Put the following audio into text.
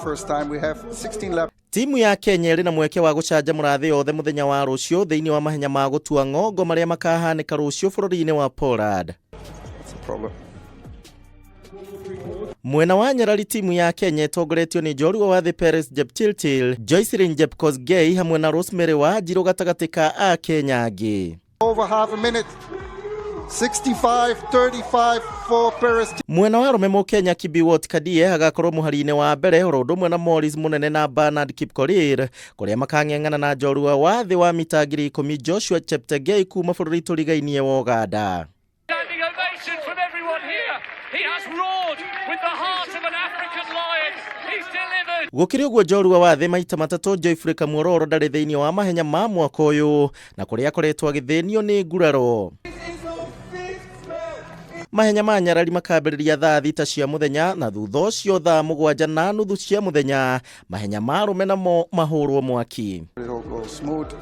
First time we have 16 laps. Timu ya Kenya ĩrĩ na mweke wa gũcanjamũra thĩ yothe mũthenya wa rũciũ thĩinĩ wa mahenya ma gũtua ng'ongo marĩa makahanĩka rũciũ bũrũri-inĩ wa Poland. That's a problem. Mwena wa nyarari timu ya Kenya ĩtongoretio nĩ njorua wa thĩ Peres Jepchirchir, Joycelyn Jepkosgei hamwe na Rosemary Wanjiru gatagatĩ ka Akenya angĩ. Over half a minute. 65-35 for Peres. Mwena wa arũme Mũkenya Kibiwott Kandie agakorwo mũhari-inĩ wa mbere oro ũndũ ũmwe na Morris Mũnene na Bernard Kipkorir kũrĩa makang'eng'ana na njorua wa thĩ wa mita 10,000 Joshua Cheptegei kuma bũrũri tũrigainie wa Uganda. Standing ovation from everyone here. He has roared with the heart of an African lion. He's delivered. Gũkĩrĩ ũguo njorua wa thĩ maita matatũ Geoffrey Kamworor ndarĩ thĩinĩ wa mahenya ma mwaka ũyũ na kũrĩa akoretwo agĩthĩnio nĩ nguraro. Mahenya ma nyarari makambĩrĩria thaa 6 cia mũthenya na thutha ũcio thaa 7:30 cia mũthenya mahenya ma arũme namo mahũrwo mwaki. It all goes smooth.